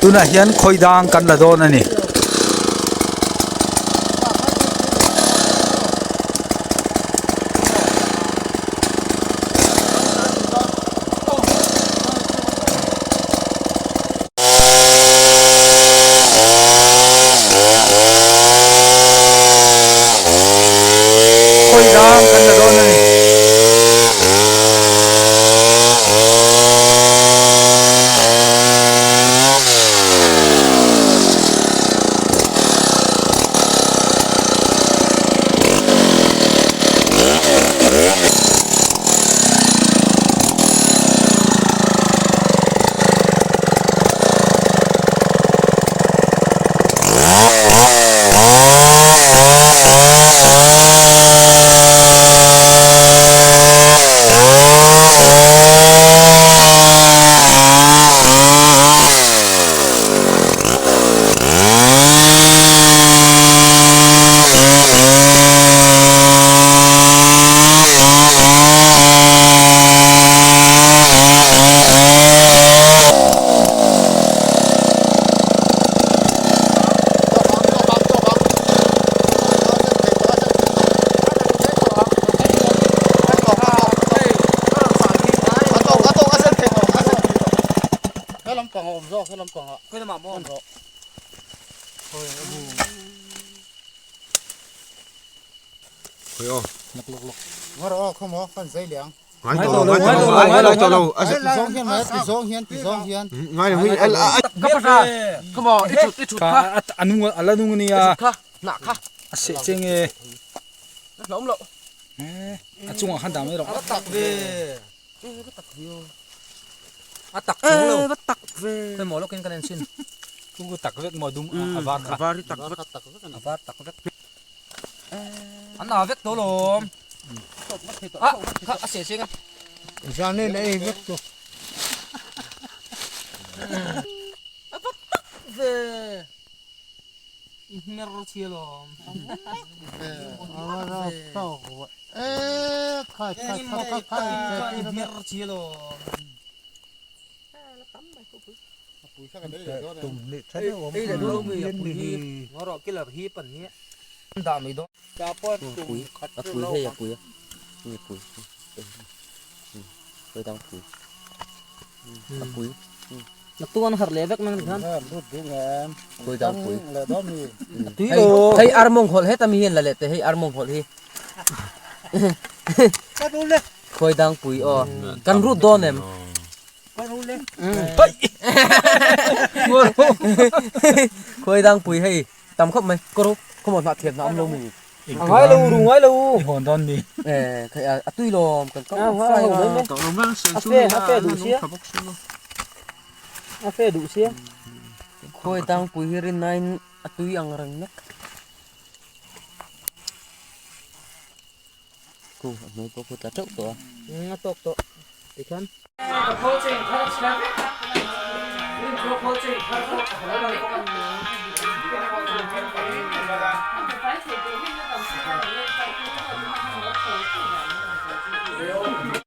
Tunah hian khawi dang kan la dawn a ni. Khawi dang kan la dawn a ni. A nung a la nung a nia a seh che nge a chungah khan dah mai rawh a tak chung lo khawi maw lawkin kan en chhin chu tak vek maw dum a var kha a var tak vek an a vek tawh lawm a kha a seh cheng a Zan in ei vek tu. A va tak ve i hmer chhia lawm. I hmer chhia lawm. Pui a pui hei a pui a nge pui pui dang pui a pui naktuk an harh leh vek nang tikhan pui dang pui tui lo hei armawng hawlh heta mi hian la leh teh hei armawng hawlh hi khawi dang pui aw kan rut dawn em khawi dang pui hei tam khawp mai kawr khawmaw hnah thiam hnah awm lo mi a ngai lo ru ngai lo i hawn dawn ni eh khai a tui lawm kan kal fai mai mai a fe a fe duh sia a fe duh sia khawi dang pui hi rin nain a tui ang reng mek khu a hnuai pawh khu tla teuh tawh a a tawk tawh tikhan